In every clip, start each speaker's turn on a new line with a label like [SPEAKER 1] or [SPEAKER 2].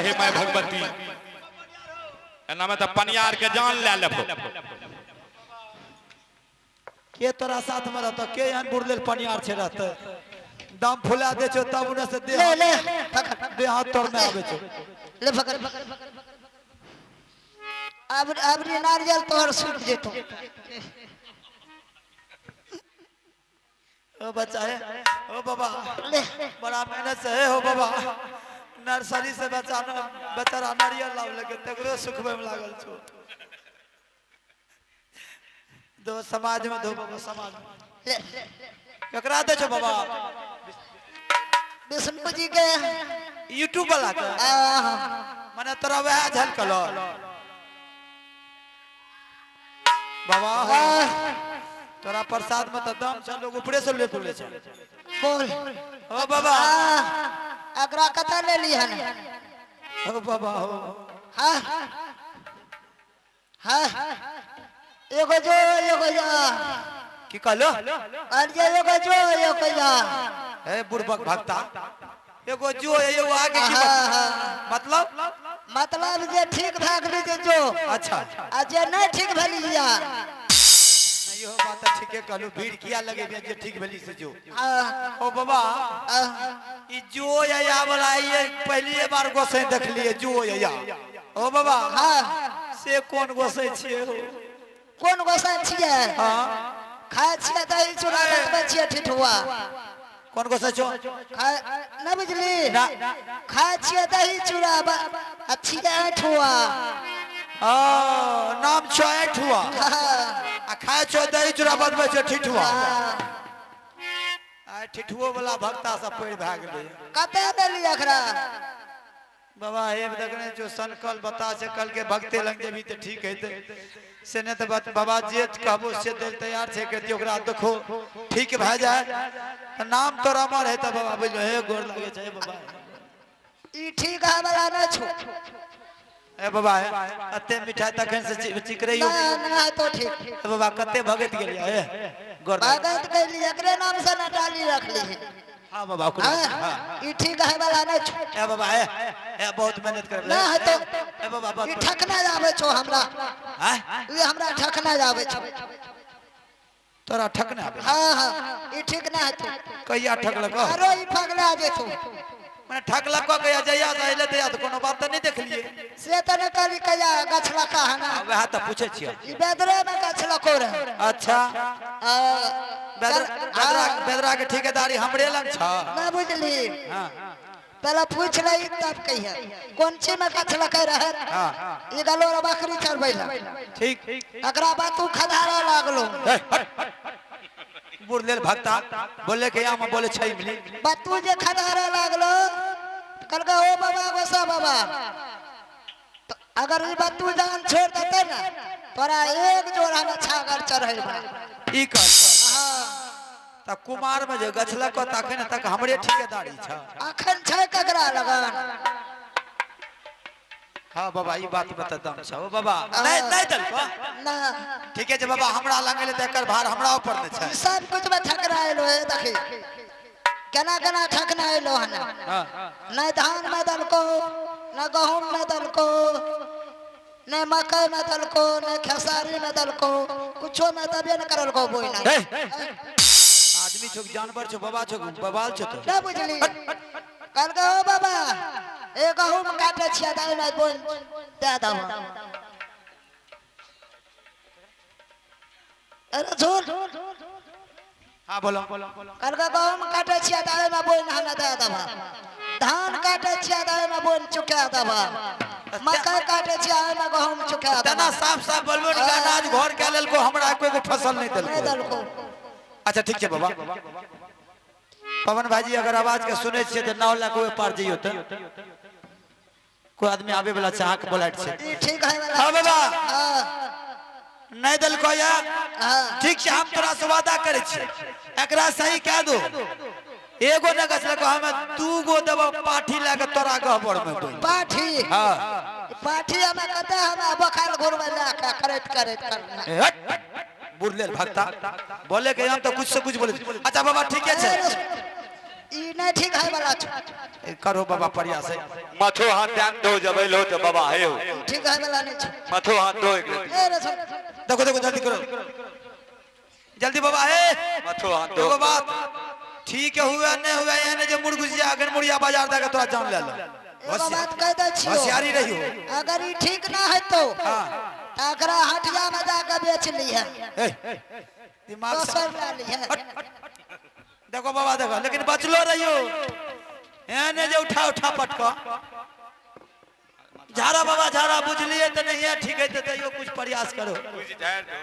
[SPEAKER 1] हे my Bhagwati. एना में तऽ पनियार के जान लए लेबो।
[SPEAKER 2] के तोरा साथ में रहतो? के एहन बुढ़ लेल पनियार छै रहते? दम फुला दे छौ तब उन्ने से देह
[SPEAKER 3] ले ले पकड़।
[SPEAKER 2] देह हाथ तोड़ने आबै छौ।
[SPEAKER 3] ले पकड़। अब अब रे नारियल तोहर सूख जेतो।
[SPEAKER 2] ओ बच्चा है, ओ बाबा
[SPEAKER 3] ले।
[SPEAKER 2] बड़ा मेहनत से है हो बाबा। नर्सरी से बच्चा बेचारा नारियल लाव लगे तकरो सुखबे में लागल छो। दो समाज में दो बाबा समाज में।
[SPEAKER 3] ले।
[SPEAKER 2] केकरा दे छो बाबा?
[SPEAKER 3] विष्णु जी के।
[SPEAKER 2] यूट्यूब वाला के।
[SPEAKER 3] आहा।
[SPEAKER 2] मने तोरा वएह झलकल बाबा। हो तोरा प्रसाद में तो दम छ, लोग ऊपरे से ले ले छै।
[SPEAKER 3] बोल।
[SPEAKER 2] ओ बाबा।
[SPEAKER 3] अगरा कतऽ लेली हन?
[SPEAKER 2] ओ बाबा हो।
[SPEAKER 3] हाँ हाँ, एगो जो एगो जा।
[SPEAKER 2] की कहलो?
[SPEAKER 3] अरे एगो जो एगो जा।
[SPEAKER 2] हे बुड़बक भक्ता, एगो जो एगो आगे की
[SPEAKER 3] हाँ, हाँ।
[SPEAKER 2] मतलब?
[SPEAKER 3] मतलब जे ठीक भए गेली जे जो।
[SPEAKER 2] अच्छा।
[SPEAKER 3] आ जे नहीं ठीक भेली जा।
[SPEAKER 2] नहीं हो बात ठीके कहलू, भीड़ किया लगे जे ठीक भेली से जो।
[SPEAKER 3] हाँ।
[SPEAKER 2] ओ बाबा।
[SPEAKER 3] हाँ।
[SPEAKER 2] ई जो या वाला ये पहली बार गोसाई देखलिए जो या। ओ बाबा।
[SPEAKER 3] हाँ।
[SPEAKER 2] से कोन गोसाई छियै हो?
[SPEAKER 3] कोन गोसाई छियै?
[SPEAKER 2] हाँ।
[SPEAKER 3] खाय छियै दही चूड़ा, बतबै छियै ठिठुआ।
[SPEAKER 2] कोन गोसाई छौ?
[SPEAKER 3] खाय नहि बुझली?
[SPEAKER 2] ना।
[SPEAKER 3] खाय छियै दही चूड़ा आ छियै ऐठुआ।
[SPEAKER 2] ओ नाम छौ ऐठुआ।
[SPEAKER 3] हाँ।
[SPEAKER 2] आ खाय छौ दही चूड़ा, बतबै छौ ठिठुआ।
[SPEAKER 3] हाँ।
[SPEAKER 2] आ ठिठुओ वाला भक्ता सब पैर भए गेलै।
[SPEAKER 3] कतऽ देली एकरा?
[SPEAKER 2] बाबा हे देखने जो सनकल बता से कल के भक्ते लग जेबी तऽ ठीक हेतै। से नहि तऽ बाबा जे कहबो से देल तैयार छै के ओकरा देखो ठीक भए जाए तऽ नाम तोरा अमर हेतै बाबा। बुझलो हे गोर लागे छै बाबा।
[SPEAKER 3] ई ठीक है वाला नहि छौ।
[SPEAKER 2] ए बाबा हे एते मिठाई तखन से चिकरैयो।
[SPEAKER 3] ना ना तो ठीक।
[SPEAKER 2] ए बाबा कते भगत गेलियै हे गोर लागे।
[SPEAKER 3] भगत गेली एकरे नाम से ना डाली रखली।
[SPEAKER 2] हाँ बाबा ओकरे।
[SPEAKER 3] हाँ, ई ठीक है वाला नहि छौ।
[SPEAKER 2] ए बाबा हे ए बहुत मेहनत करब।
[SPEAKER 3] ना है तो
[SPEAKER 2] ए बाबा बहुत
[SPEAKER 3] ई ठकना आबै छौ हमरा।
[SPEAKER 2] हैं?
[SPEAKER 3] ई हमरा ठकना आबै छौ।
[SPEAKER 2] तोरा ठकना आबै?
[SPEAKER 3] हाँ हाँ, ई ठीक ना हेतौ।
[SPEAKER 2] कहिया ठकलक?
[SPEAKER 3] अरे ई फगला जेतौ।
[SPEAKER 2] मने ठकलक कहिया? जहिया से अइले तहिया तऽ कोनो बात तऽ नहि देखलियै।
[SPEAKER 3] से तऽ नहि कहली कहिया गछलका हन।
[SPEAKER 2] हाँ, वएह तऽ पूछै छियै।
[SPEAKER 3] ई बेदरे में गछलको रहे।
[SPEAKER 2] अच्छा। बेदरा बेदरा बेदरा के ठेकेदारी हमरे लग छ।
[SPEAKER 3] ना बुझली?
[SPEAKER 2] हाँ।
[SPEAKER 3] पहले पूछ लही तब कहिया कोन चीज में गछलकै रहे।
[SPEAKER 2] हाँ।
[SPEAKER 3] ई गलो रे बकरी चरबै ला।
[SPEAKER 2] ठीक।
[SPEAKER 3] एकरा बाद तू खधारा लागलो।
[SPEAKER 2] बुढ़ लेल भक्ता बोले के आम बोले छै मिली।
[SPEAKER 3] बात तू जे खधारा लागलो कहलकै ओ बाबा गोसा बाबा, तो अगर ई बात तू जान छोड़ देते ना तोरा एक जोड़ा में छागर चढ़ेबा।
[SPEAKER 2] ई कहल।
[SPEAKER 3] हाँ।
[SPEAKER 2] त कुमार में जे गछलक तखन तक हमरे ठेकेदारी छ।
[SPEAKER 3] अखन छै ककरा लगन?
[SPEAKER 2] हाँ बाबा ई बात बता दम छ। ओ बाबा नहीं नहीं दलको।
[SPEAKER 3] ना।
[SPEAKER 2] ठीके छै बाबा, हमरा लग एलै तऽ एकर भार हमरा ऊपर नहि छै।
[SPEAKER 3] सब कुछ में ठकरा एलो हे, देखी केना केना ठकना एलो हन।
[SPEAKER 2] हाँ।
[SPEAKER 3] न धान में दलको, न गहूम में दलको, न मकई में दलको, न खेसारी में दलको, कुछो में दबे न करलको बोइना।
[SPEAKER 2] हे आदमी छौ जानवर छौ बाबा छौ बवाल छौ तो।
[SPEAKER 3] ना बुझली? कहलकै ओ बाबा ए गहूम काटे छियै दाइ में बोइन दे दहो। अरे झूठ।
[SPEAKER 2] हाँ बोलो।
[SPEAKER 3] कहलकै गहूम काटे छियै दाइ में बोइन हमे दे दबा, धान काटे छियै दाइ में बोइन चुका दबा, मकई काटे छियै ओहि में गहूम चुका दबा।
[SPEAKER 2] तना साफ साफ बोलबो नि अनाज घर के लेलको हमरा एको फसल नहीं देलको।
[SPEAKER 3] नहीं देलको।
[SPEAKER 2] अच्छा ठीक छै बाबा। पवन भाईजी अगर आवाज के सुनै छियै तऽ 9 लाख ओहि पार जइयो तऽ कोई आदमी आबे वाला छै, अहाँके बोलाइत छै।
[SPEAKER 3] ई ठीक है वाला।
[SPEAKER 2] हाँ बाबा।
[SPEAKER 3] हाँ।
[SPEAKER 2] नहीं देलको या?
[SPEAKER 3] हाँ।
[SPEAKER 2] ठीक छै, हम तोरा से वादा करै छियै एकरा सही कह दो। एगो न गछलको हमे 2 गो देबो पाठी लए के तोरा गहबर में बोल।
[SPEAKER 3] पाठी?
[SPEAKER 2] हाँ।
[SPEAKER 3] पाठी हमे कते हमे बखाल घुरबै लए के करैत करैत करना।
[SPEAKER 2] हट। बुढ़ लेल भक्ता बोले के हम तो कुछ से कुछ बोले। अच्छा बाबा ठीके छै।
[SPEAKER 3] ई नहीं ठीक है वाला छो।
[SPEAKER 2] ए, करो बाबा प्रयास है।
[SPEAKER 1] मथो हाथ ध्यान दो जब लो तो बाबा हे हो।
[SPEAKER 3] ठीक है वाला नहीं छो।
[SPEAKER 1] मथो हाथ दो एक रत्ती।
[SPEAKER 3] ए रे छोड़।
[SPEAKER 2] देखो देखो जल्दी करो जल्दी बाबा हे।
[SPEAKER 1] मथो हाथ दो।
[SPEAKER 2] देखो बात ठीक हुआ नहीं हुआ एने जे मुड़ घुस जा अगर मुड़िया बाजार जाके तोरा जान ले लो।
[SPEAKER 3] एगो बात कह दै छियो।
[SPEAKER 2] होशियारी रही हो।
[SPEAKER 3] अगर ई ठीक ना है तो
[SPEAKER 2] हाँ।
[SPEAKER 3] त एकरा हटिया में जाके बेच लीहे।
[SPEAKER 2] ए, दिमाग से
[SPEAKER 3] दोसर ला लीहे।
[SPEAKER 2] देखो बाबा देखो लेकिन बचलो रहियो एने जे उठा उठा पटको झाड़ा बाबा झाड़ा बुझलिए तो नहीं है ठीक है तो तैयो कुछ प्रयास करो।
[SPEAKER 1] कुछ झाड़ दो।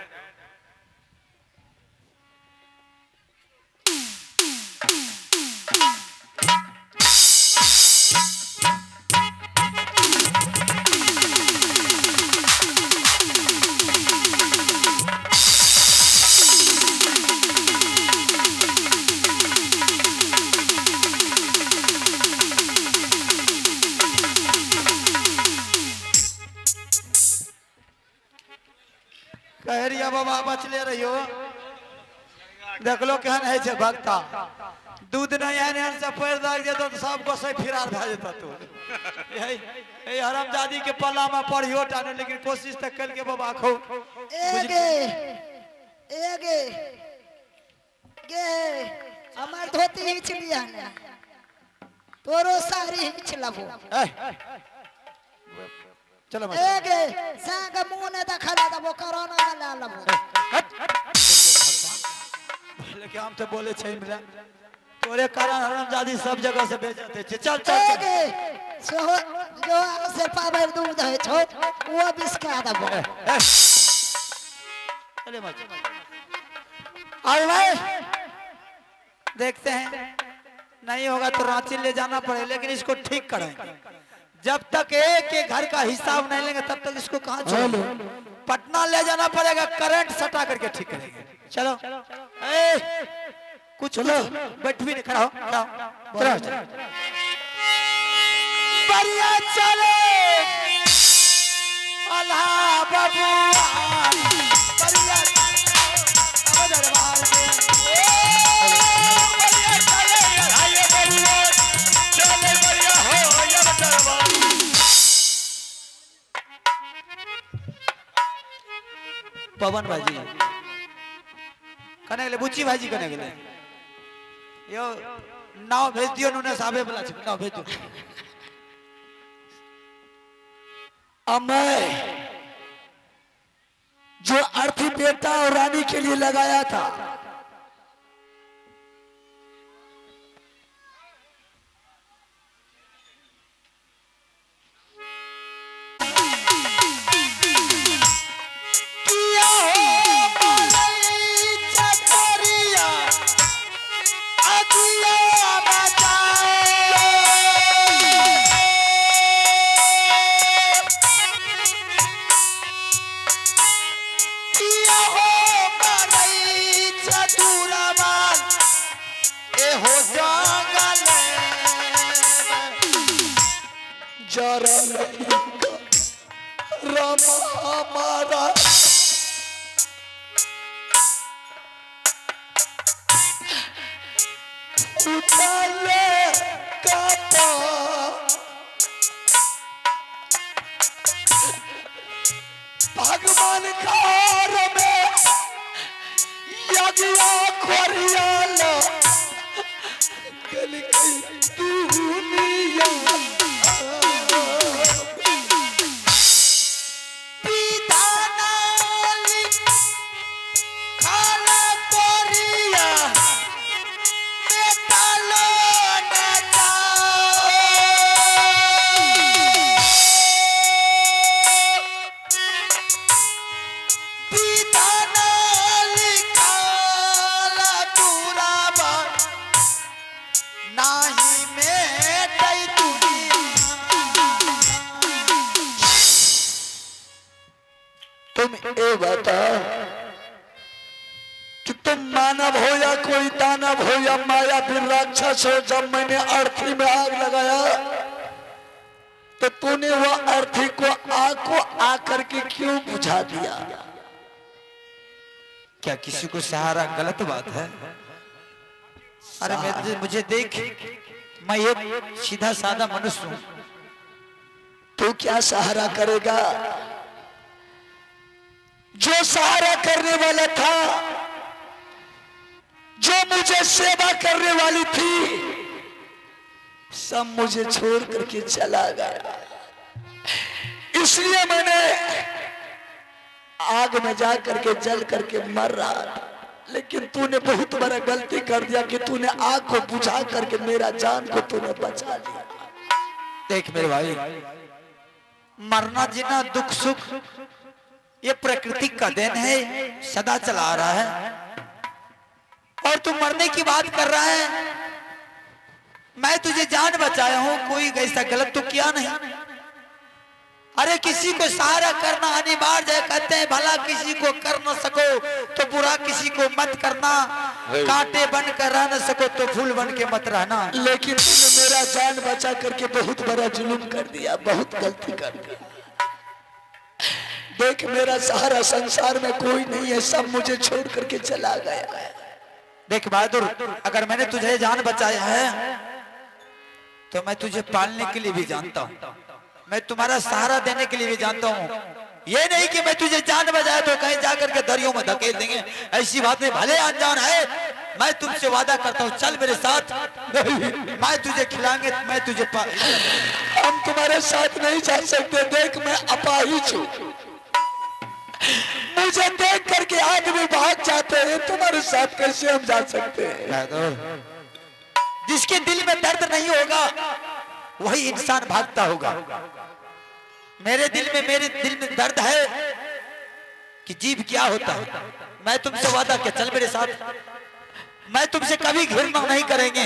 [SPEAKER 2] कह रिया बाबा बचले रहियो। देखलो केहन है छे भक्ता दूध नहीं एहन एहन से पैर दाग जेतो तो सब गोसै फिरार भए जेतो तू। यही हरामजादी के पल्ला में पढ़ियो टा नहीं लेकिन कोशिश तो कल के बाबा खो।
[SPEAKER 3] एगे एगे गे हमर धोती हिच लिया ने तोरो साड़ी हिच लबो।
[SPEAKER 2] चलो मत।
[SPEAKER 3] एगे साग मुंह ने देखा देबो कोरोना में ला लबो।
[SPEAKER 2] लेकिन हम तो बोले छे मिला तोरे कारण हरामजादी सब जगह से बेचते छे। चल चल चल।
[SPEAKER 3] एगे सोहो जो से पावर दूध है छो वो बिस्का देबो।
[SPEAKER 2] चले मत। आए भाई देखते हैं नहीं होगा तो रांची ले जाना पड़ेगा लेकिन इसको ठीक करेंगे। जब तक एक एक घर का हिसाब नहीं लेंगे तब तक इसको कहाँ छोड़ेंगे। पटना ले जाना पड़ेगा करंट सटा करके ठीक करेंगे। चलो ए, कुछ बैठ भी नहीं खड़ा हो खड़ा हो। चलो चलो बढ़िया चले अल्लाह बबुआ बढ़िया अब दरबार में
[SPEAKER 1] बढ़िया चले अल्लाह बबुआ चले बढ़िया हो अब दरबार।
[SPEAKER 2] पवन भाजी कने गेले बुच्ची भाजी कने गेले यो नाव भेज दियो नुने साबे वाला छै नाव भेज दियो।
[SPEAKER 4] अमय जो अर्थी बेटा और रानी के लिए लगाया था किया हो मलाई चकोरिया, अगिया बचाए। किया हो मलाई चतुरवाल, ए हो जंगल जरा राम हमारा उठाले कापा भगवान कार में यज्ञ खोरियाला गल गई दुनिया।
[SPEAKER 2] पितानाली खाला कोरिया मेटालो ना पितानाली खाला तुराबा नाही मेटै दुनिया।
[SPEAKER 4] तुम ये बताओ कि तुम मानव हो या कोई दानव हो या माया फिर राक्षस हो। जब मैंने अर्थी में आग लगाया तो तूने वह अर्थी को आग को आकर के क्यों बुझा दिया?
[SPEAKER 2] क्या किसी को सहारा गलत बात है? अरे मुझे देख, मैं एक सीधा साधा मनुष्य हूँ।
[SPEAKER 4] तू क्या सहारा करेगा? जो सहारा करने वाला था, जो मुझे सेवा करने वाली थी, सब मुझे छोड़ करके चला गया। इसलिए मैंने आग में जा करके जल करके मर रहा था। लेकिन तूने बहुत बड़ा गलती कर दिया कि तूने आग को बुझा करके मेरा जान को तूने बचा लिया।
[SPEAKER 2] देख मेरे भाई, मरना जीना दुख सुख ये प्रकृति का then है, सदा चला आ रहा है। और तू मरने की बात कर रहा है, मैं तुझे जान बचाया हूं, कोई ऐसा गलत तो किया नहीं। अरे किसी को सहारा करना अनिवार्य है। कहते हैं भला किसी को कर न सको तो बुरा किसी को मत करना, कांटे बन कर रह न सको तो फूल बन के मत रहना।
[SPEAKER 4] लेकिन तूने मेरा जान बचा करके बहुत बड़ा जुल्म कर दिया, बहुत गलती कर दिया। देख मेरा सहारा संसार में कोई नहीं है, सब मुझे छोड़ करके चला गया है।
[SPEAKER 2] देख बहादुर, अगर मैंने तुझे जान बचाया है तो मैं तुझे पालने के लिए भी जानता हूँ, मैं तुम्हारा सहारा देने के लिए भी जानता हूँ। ये नहीं कि मैं तुझे जान बचाया तो कहीं जाकर के दरियों में धकेल देंगे, ऐसी बात नहीं। भले अनजान है, मैं तुमसे वादा करता हूँ, चल मेरे साथ, मैं तुझे खिलाएंगे, मैं तुझे
[SPEAKER 4] हम तुम्हारे साथ नहीं जा सकते। देख मैं अपाहिज हूँ, मुझे देख करके आदमी भाग जाते हैं, तुम्हारे साथ कैसे हम जा सकते हैं?
[SPEAKER 2] जिसके दिल में दर्द नहीं होगा वही इंसान भागता होगा। मेरे दिल में दर्द है कि जीव क्या होता है। मैं तुमसे वादा किया, चल मेरे साथ, मैं तुमसे कभी घृणा नहीं करेंगे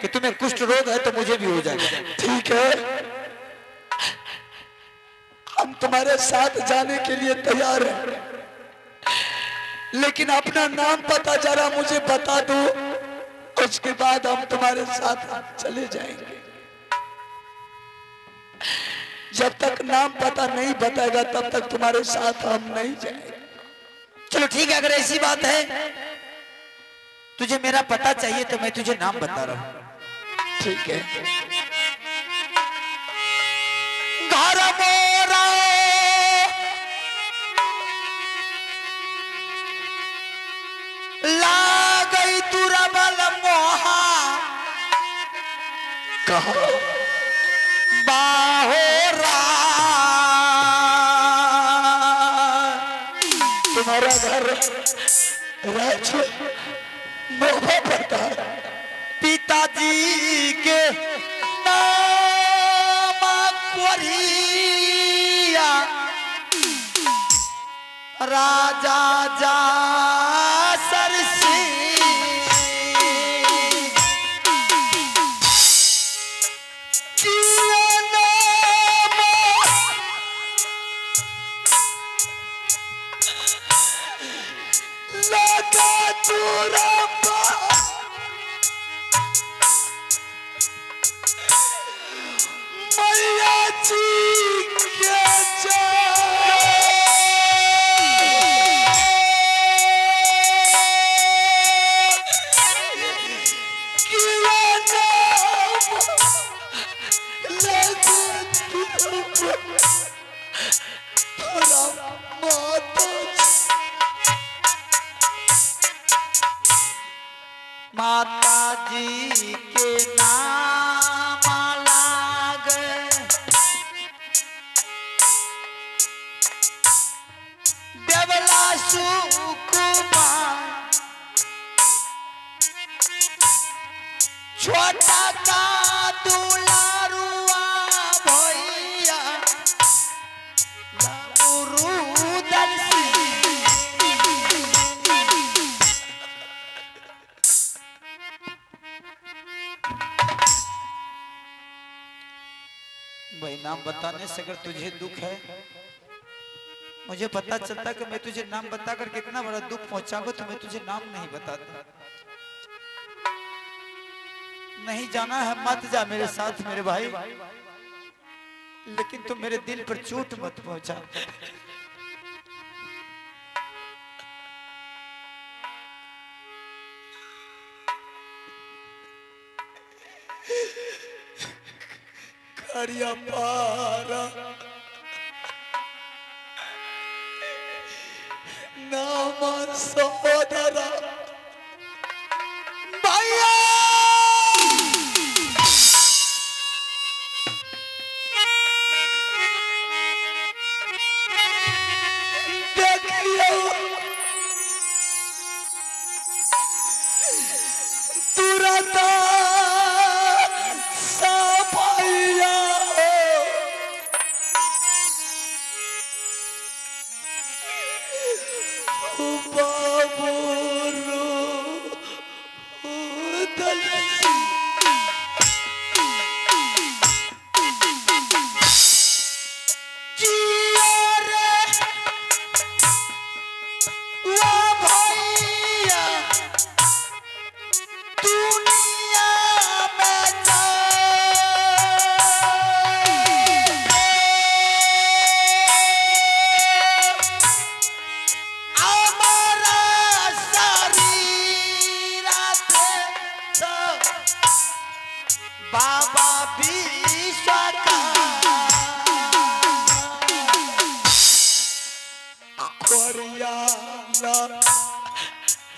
[SPEAKER 2] कि तुम्हें कुष्ठ रोग है तो मुझे भी हो जाएगा।
[SPEAKER 4] ठीक है, हम तुम्हारे साथ जाने के लिए तैयार हैं, लेकिन अपना नाम पता जरा मुझे बता दो, उसके बाद हम तुम्हारे साथ चले जाएंगे। जब तक नाम पता नहीं बताएगा तब तक तुम्हारे साथ हम नहीं जाएंगे।
[SPEAKER 2] चलो ठीक है, अगर ऐसी बात है तुझे मेरा पता चाहिए तो मैं तुझे नाम बता रहा हूं।
[SPEAKER 4] ठीक है।
[SPEAKER 2] घर मोरा ला गई तुरबल मोहा,
[SPEAKER 4] कहा
[SPEAKER 2] बाहोरा।
[SPEAKER 4] तुम्हारा घर राज मोहा पड़ता है।
[SPEAKER 2] पिताजी के नाम कोरिया, राजा जा सरसी। माता जी के नाम लाग, देवला सुकुमार, छोटा का दुलारुआ भैया, गुरुदल सिंह। भाई नाम बताने से अगर तुझे दुख है, मुझे पता चलता कि मैं तुझे नाम बताकर कितना बड़ा दुख पहुंचाऊंगा, तो मैं तुझे नाम नहीं बताता। नहीं जाना है मत जा मेरे साथ मेरे भाई, लेकिन तुम मेरे दिल पर चोट मत पहुंचा।
[SPEAKER 4] करिया पारा नाम सहोदरा भैया देखियो तुरंत सफाइया बाबू
[SPEAKER 2] जिया रे ओ भैया दुनिया में जा हमारा शरीर बाबा विश्वकर्मा
[SPEAKER 4] कोरियाला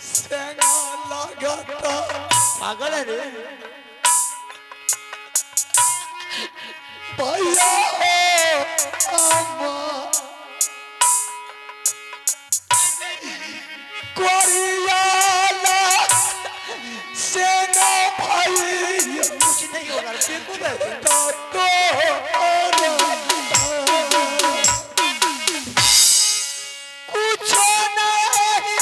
[SPEAKER 4] सेंगा लगाता
[SPEAKER 2] पागल है रे
[SPEAKER 4] भैया ओ अम्मा कोरियाला सेंगा भाई
[SPEAKER 2] कुछ नहीं होगा बेवकूफ है
[SPEAKER 4] तो
[SPEAKER 2] कुछ नहीं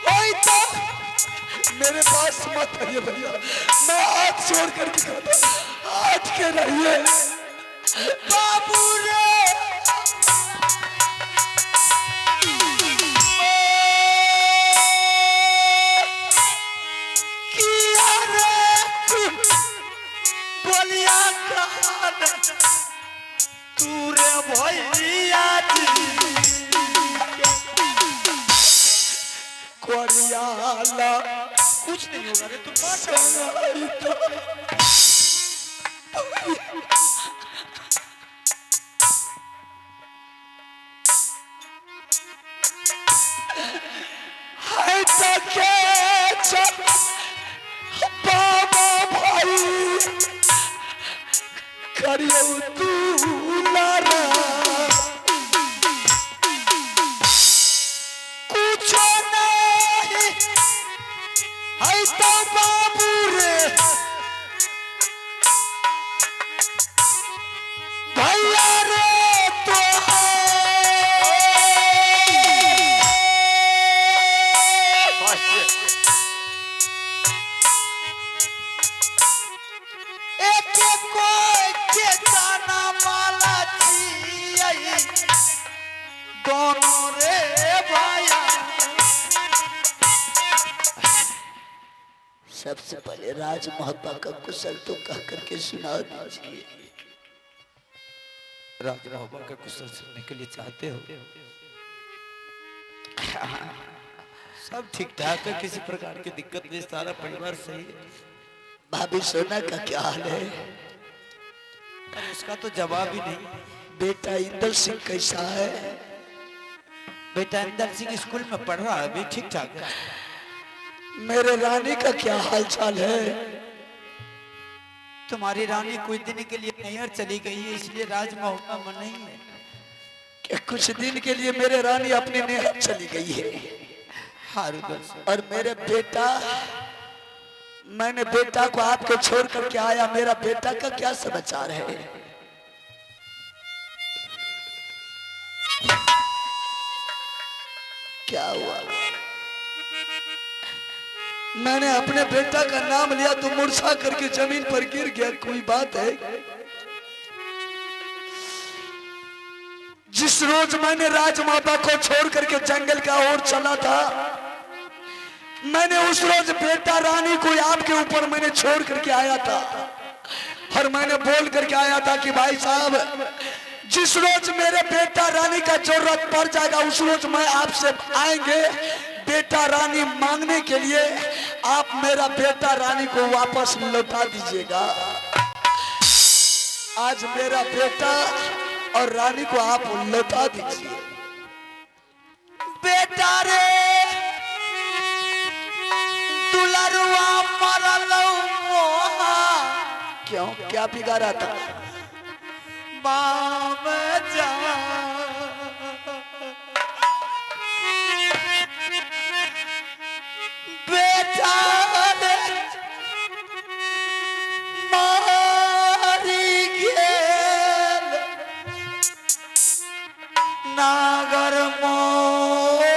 [SPEAKER 2] होई तो
[SPEAKER 4] मेरे पास मत आइए भैया, मैं हाथ छोड़ करके कहता हूँ, हाथ के रहिए
[SPEAKER 2] बाबू रे किया रे तू बोलिया कान तू रे भैया जी
[SPEAKER 4] कोरियाला
[SPEAKER 2] कुछ नहीं होगा रे तू मार
[SPEAKER 4] सेंगा तो है तो के बाबा भाई करियो तू नारा
[SPEAKER 2] कुछ नहीं है तो बाबू रे भैया रे तो एक कोई के जाना माला छियै दोनों रे भैया।
[SPEAKER 4] सबसे पहले राज मोहब्बा का कुशल तो कह करके सुना दीजिए।
[SPEAKER 2] राज महोबा का कुशल सुनने के लिए चाहते हो? सब ठीक ठाक है, किसी प्रकार की दिक्कत नहीं, सारा परिवार सही है।
[SPEAKER 4] भाभी सोना का क्या हाल है?
[SPEAKER 2] पर उसका तो जवाब ही नहीं।
[SPEAKER 4] बेटा इंदर सिंह कैसा है?
[SPEAKER 2] बेटा इंदर सिंह स्कूल में पढ़ रहा है, अभी ठीक ठाक है।
[SPEAKER 4] मेरे रानी का क्या हाल चाल है?
[SPEAKER 2] तुम्हारी रानी कुछ दिन के लिए नैहर चली गई है, इसलिए राज महोबा में नहीं है।
[SPEAKER 4] कि कुछ दिन के लिए मेरे रानी अपने नैहर चली गई है।
[SPEAKER 2] हाँ रुदल सिंह।
[SPEAKER 4] और मेरे बेटा, मैंने बेटा को आपको छोड़ करके आया, मेरा बेटा का क्या समाचार है? क्या हुआ? मैंने अपने बेटा का नाम लिया तो मूर्छा करके जमीन पर गिर गया। कोई बात है? जिस रोज मैंने राजमाता को छोड़ करके जंगल का ओर चला था, मैंने उस रोज बेटा रानी को आपके ऊपर मैंने छोड़ करके आया था। और मैंने बोल करके आया था कि भाई साहब, जिस रोज मेरे बेटा रानी का जरूरत पड़ जाएगा उस रोज मैं आपसे आएंगे बेटा रानी मांगने के लिए, आप मेरा बेटा रानी को वापस लौटा दीजिएगा। आज मेरा बेटा और रानी को आप लौटा दीजिए।
[SPEAKER 2] बेटा रे दुलरुआ मरल मोहा।
[SPEAKER 4] क्यों, क्या बिगाड़ा था?
[SPEAKER 2] बाम जा बेटा रे मारी गेल नागर मोहा।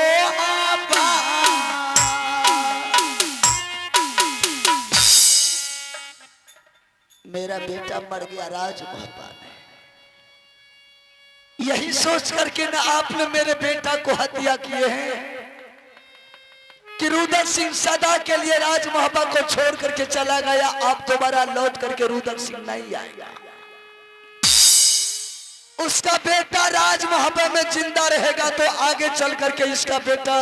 [SPEAKER 4] मेरा बेटा मर गया राजमहल में, यही सोच करके ना आपने मेरे बेटा को हत्या किए हैं कि रुदल सिंह सदा के लिए राजमहबा को छोड़ करके चला गया, आप दोबारा लौट करके रुदल सिंह नहीं आएगा। उसका बेटा राजमहबा में जिंदा रहेगा तो आगे चल करके इसका बेटा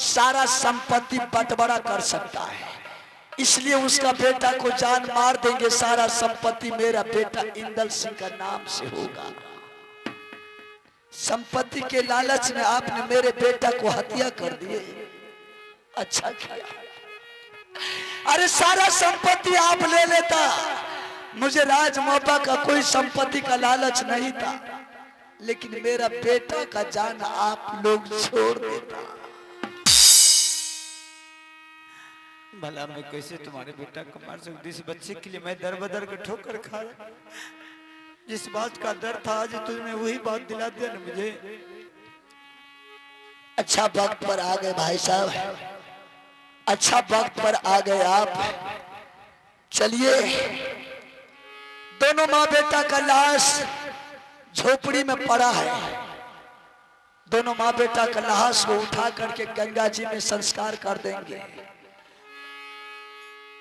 [SPEAKER 4] सारा संपत्ति बंटवारा कर सकता है, इसलिए उसका बेटा को जान मार देंगे, सारा संपत्ति मेरा बेटा इंदल सिंह का नाम से होगा। संपत्ति के लालच में आपने मेरे बेटा को हत्या कर दिए, अच्छा किया। अरे सारा संपत्ति आप ले लेता, मुझे राजमहबा का कोई संपत्ति का लालच नहीं था, लेकिन मेरा बेटा का जान आप लोग छोड़ देता।
[SPEAKER 2] भला मैं कैसे तुम्हारे बेटा को मार सकती? इस बच्चे के लिए मैं दर बदर के ठोकर खा रहा। जिस बात का डर था आज तुमने वही बात दिला दिया ना मुझे।
[SPEAKER 4] अच्छा वक्त पर आ गए भाई साहब, अच्छा वक्त पर आ गए आप। चलिए, दोनों माँ बेटा का लाश झोपड़ी में पड़ा है, दोनों माँ बेटा का लाश को उठा करके गंगा जी में संस्कार कर देंगे।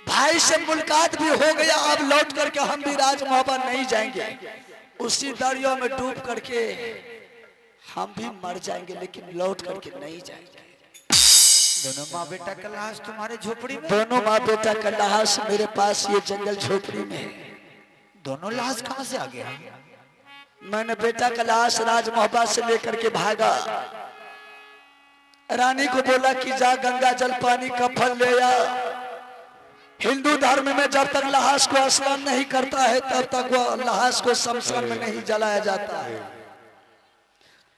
[SPEAKER 4] भाई से मुलाकात भी हो गया, अब लौट करके हम भी राजमहबा नहीं जाएंगे, उसी दरिया में डूब करके हम भी मर जाएंगे, लेकिन लौट करके नहीं जाएंगे।
[SPEAKER 2] दोनों माँ बेटा का लाश तुम्हारे झोपड़ी में?
[SPEAKER 4] दोनों माँ बेटा का लाश मेरे पास ये जंगल झोपड़ी में है।
[SPEAKER 2] दोनों लाश कहाँ से आ गया?
[SPEAKER 4] मैंने बेटा का लाश राजमहबा से लेकर के भागा, रानी को बोला कि जा गंगा जल पानी का फल ले आ। हिंदू धर्म में जब तक लाश को स्नान नहीं करता है तब तक वो लाश को शमशान में नहीं जलाया जाता है।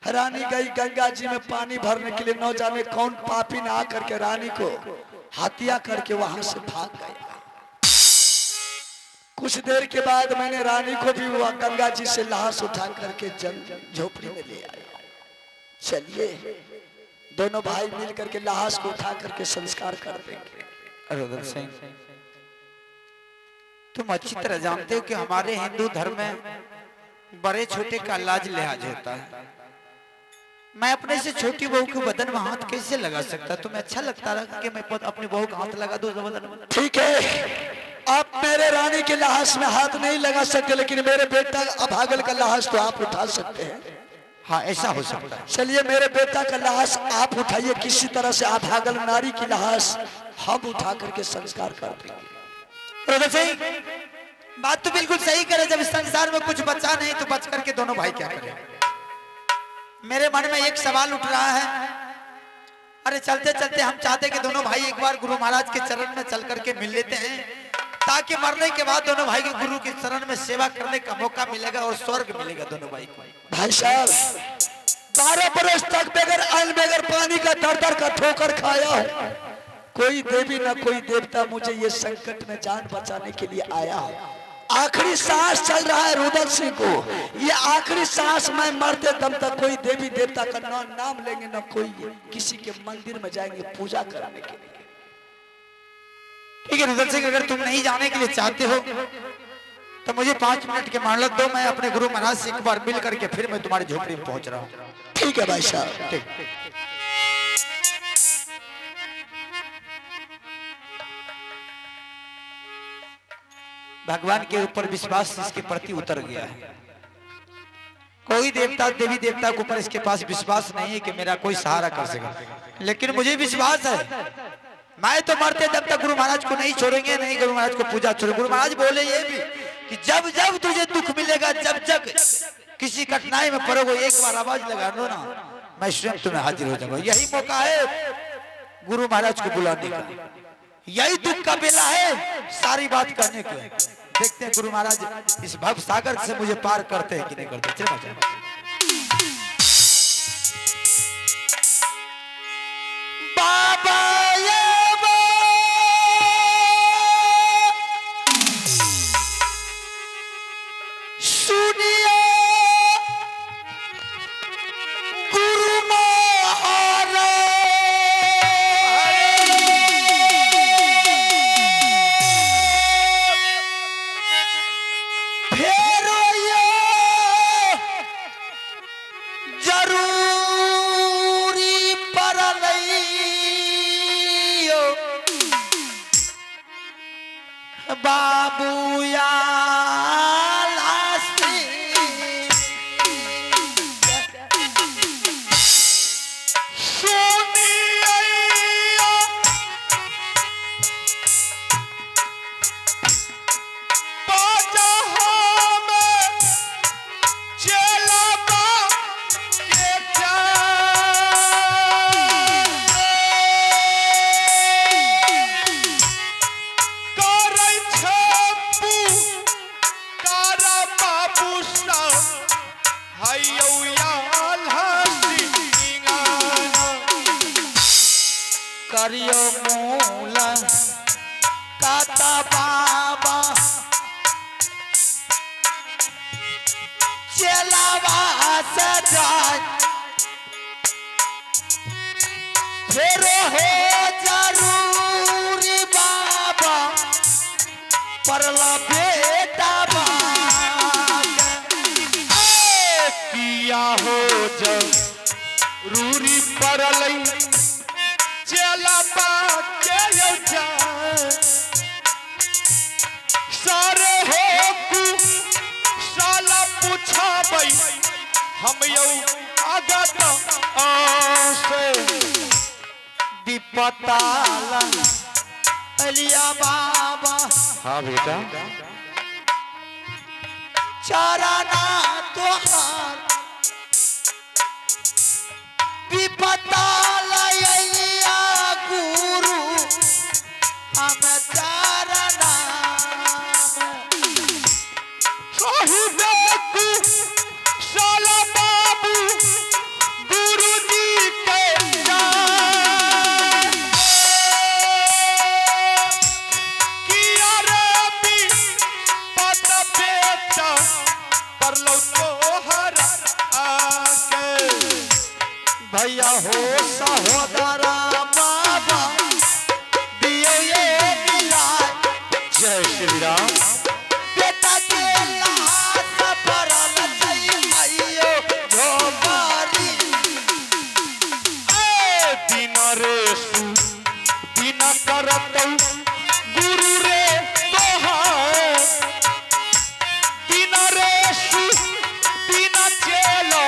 [SPEAKER 4] रानी गई गंगा जी में पानी भरने के लिए, न जाने कौन पापी ने आकर के रानी को हत्या करके वहां से भाग गया। कुछ देर के बाद मैंने रानी को भी वह गंगा जी से लाश उठा करके झोपड़ी में ले आया। चलिए दोनों भाई मिल करके लाश को उठा करके संस्कार कर देंगे।
[SPEAKER 2] रुदल सिंह, तुम अच्छी तरह जानते हो कि हमारे हिंदू धर्म में बड़े छोटे का लाज लिहाज होता है। मैं अपने से छोटी बहू के बदन में हाथ कैसे लगा सकता? तुम्हें अच्छा लगता रहा कि मैं अपनी बहू का हाथ लगा दूं बदन में?
[SPEAKER 4] ठीक है, आप मेरे रानी के लाश में हाथ नहीं लगा सकते, लेकिन मेरे बेटा अभागल का लाश तो आप उठा सकते हैं।
[SPEAKER 2] हाँ, ऐसा हो सकता है।
[SPEAKER 4] चलिए मेरे बेटा का लाश आप उठाइए, किसी तरह से अभागल नारी की लाश हम उठा करके संस्कार कर देंगे।
[SPEAKER 2] रुदल सिंह, बात तो बिल्कुल सही करे। जब इस संसार में कुछ बचा नहीं तो बच करके दोनों भाई क्या करें? मेरे मन में एक सवाल उठ रहा है। अरे चलते चलते हम चाहते कि दोनों भाई एक बार गुरु महाराज के चरण में चल करके मिल लेते हैं, ताकि मरने के बाद दोनों भाई को गुरु के चरण में सेवा करने का मौका मिलेगा और स्वर्ग मिलेगा दोनों भाई को।
[SPEAKER 4] भाई साहब, 12 बरस तक बगैर अन्न बगैर पानी का दर दर का ठोकर खाया है, कोई देवी न कोई देवता मुझे ये संकट में जान बचाने के लिए आया है। आखिरी सांस चल रहा है रुदल सिंह को, ये आखिरी सांस मैं मरते दम तक कोई देवी देवता का न नाम लेंगे न कोई किसी के मंदिर में जाएंगे पूजा करने के लिए।
[SPEAKER 2] ठीक है रुदल सिंह, अगर तुम नहीं जाने के लिए चाहते हो तो मुझे 5 मिनट के मोहलत दो, मैं अपने गुरु महाराज से एक बार मिल करके फिर मैं तुम्हारी झोपड़ी में पहुंच रहा हूँ।
[SPEAKER 4] ठीक है भाई साहब।
[SPEAKER 2] ठीक। भगवान के ऊपर विश्वास इसके प्रति उतर गया है। कोई देवता देवी देवता के ऊपर इसके पास विश्वास नहीं है कि मेरा कोई सहारा कर सके, लेकिन मुझे विश्वास है मैं तो मरते दम तक गुरु महाराज को नहीं छोड़ेंगे, नहीं गुरु महाराज को पूजा छोड़ेंगे। गुरु महाराज बोले ये भी कि जब जब तुझे दुख मिलेगा, जब जब किसी कठिनाई में पड़ोगे, एक बार आवाज लगा दो ना, मैं स्वयं तुम्हें हाजिर हो जाऊंगा। यही मौका है गुरु महाराज को बुलाने का, यही दुख का बेला है सारी बात करने के। देखते हैं गुरु महाराज इस भव सागर से मुझे पार करते हैं कि नहीं करते। चलो चलो। बाबा ये सुनिए गुरु महाराज, फेरो ये जरूरी परलइयो बाबूया करियो मूल काता बाबा चलावा से जाए, फिर हो जरूरी बाबा परला बेटा
[SPEAKER 1] किया हो जरूरी परलई चेला के सारे हो कु साला पूछाबई हम यौ आगत आसे
[SPEAKER 2] विपताला अलिया बाबा।
[SPEAKER 1] हाँ बेटा,
[SPEAKER 2] चरना तोहार विपताला अलिया गुरु हम चरना
[SPEAKER 1] साला बाबू गुरु जी के किया रे पत बेटा पर लो तोहर आके।
[SPEAKER 2] भैया हो सहोदरा बाबा दियो ये मिलाए।
[SPEAKER 1] जय श्री राम।
[SPEAKER 2] बेटा के लाश परल आइयो झोपड़ी।
[SPEAKER 1] ए दिन रे सु दिन करतौ गुरु रे तोहार, दिन रे सु दिन चेलो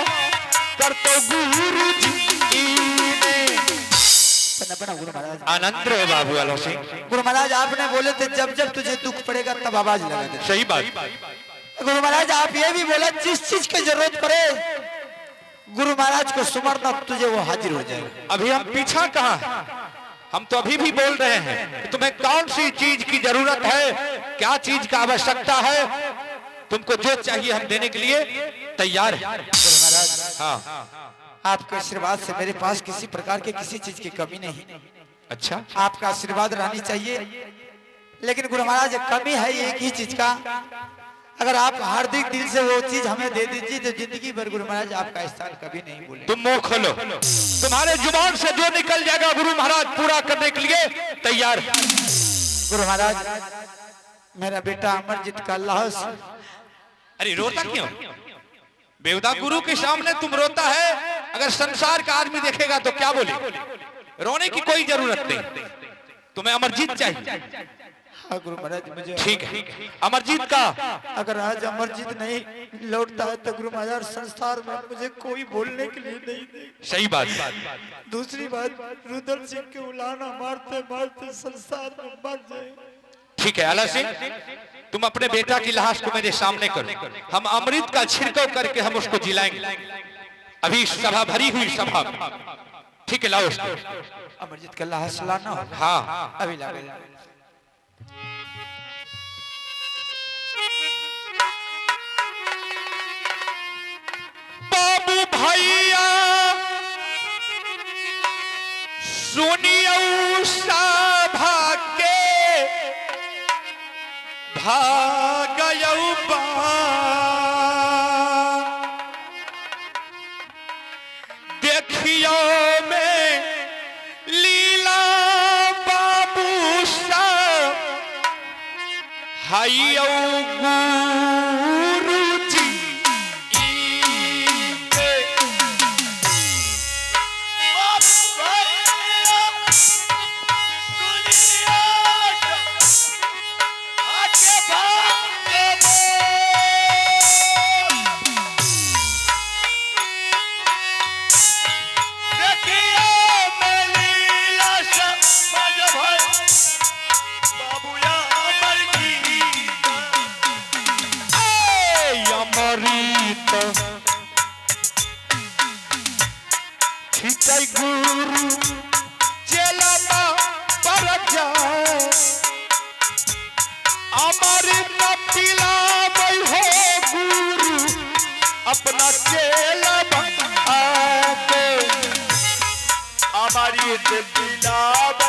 [SPEAKER 1] करतौ गुरु जी ने।
[SPEAKER 2] गुरु महाराज
[SPEAKER 1] आनंद रहे बाबू आलो सिंह।
[SPEAKER 2] गुरु महाराज आपने बोले थे जब जब तुझे दुख पड़ेगा तब आवाज लगा दे।
[SPEAKER 1] सही बात।
[SPEAKER 2] गुरु महाराज आप ये भी बोला जिस चीज की जरूरत पड़े गुरु महाराज को सुमरना तुझे वो हाजिर हो जाएगा।
[SPEAKER 1] अभी हम पीछा कहाँ हैं? हम तो अभी भी बोल रहे हैं तुम्हें कौन सी चीज की जरूरत है, क्या चीज का आवश्यकता है, तुमको जो चाहिए हम देने के लिए तैयार है।
[SPEAKER 2] गुरु महाराज
[SPEAKER 1] हाँ,
[SPEAKER 2] आपके आशीर्वाद से मेरे पास किसी प्रकार के किसी चीज की कमी नहीं।
[SPEAKER 1] अच्छा,
[SPEAKER 2] आपका आशीर्वाद रहनी चाहिए, लेकिन गुरु महाराज कमी है एक ही चीज का, अगर आप हार्दिक दिल से वो चीज हमें दे दीजिए तो जिंदगी भर गुरु महाराज आपका स्थान कभी नहीं भूलेंगे।
[SPEAKER 1] तुम मुंह खोलो, तुम्हारे जुबान से जो निकल जाएगा गुरु महाराज पूरा करने के लिए तैयार है।
[SPEAKER 2] गुरु महाराज मेरा बेटा अमरजीत का लाश।
[SPEAKER 1] अरे रोता क्यों बेवदा, गुरु के सामने तुम रोता है, अगर संसार का आदमी देखेगा तो क्या बोले? रोने की कोई जरूरत नहीं, तुम्हें अमरजीत चाहिए।
[SPEAKER 2] हाँ गुरु महाराज मुझे
[SPEAKER 1] ठीक है, अमरजीत का
[SPEAKER 2] अगर आज अमरजीत नहीं लौटता है तो गुरु महाराज संसार में मुझे कोई बोलने के लिए नहीं देगा।
[SPEAKER 1] सही बात।
[SPEAKER 2] दूसरी बात रुद्र सिंह के उलाना मारते मारते संसार में मर जाए।
[SPEAKER 1] ठीक है अला सिंह, तुम अपने बेटा की लाश को मेरे सामने करो, हम अमृत का छिड़काव करके हम उसको जिलाएंगे। अभी सभा भरी हुई सभा में। ठीक है, लाओ उसको।
[SPEAKER 2] अमरजीत के लाश लाना हो।
[SPEAKER 1] हाँ।
[SPEAKER 2] अभी लागे।
[SPEAKER 1] बाबू भैया सुनियो सभा के भागयौ बा। देखियो में लीला बाबू सब हाइयो गुरुजी के। अमृत छिटै गुरु चेलाबा पर जाए, अमृत पिलाबै हो गुरु अपना चेलाबा आके।
[SPEAKER 4] अमृत पिलाबै।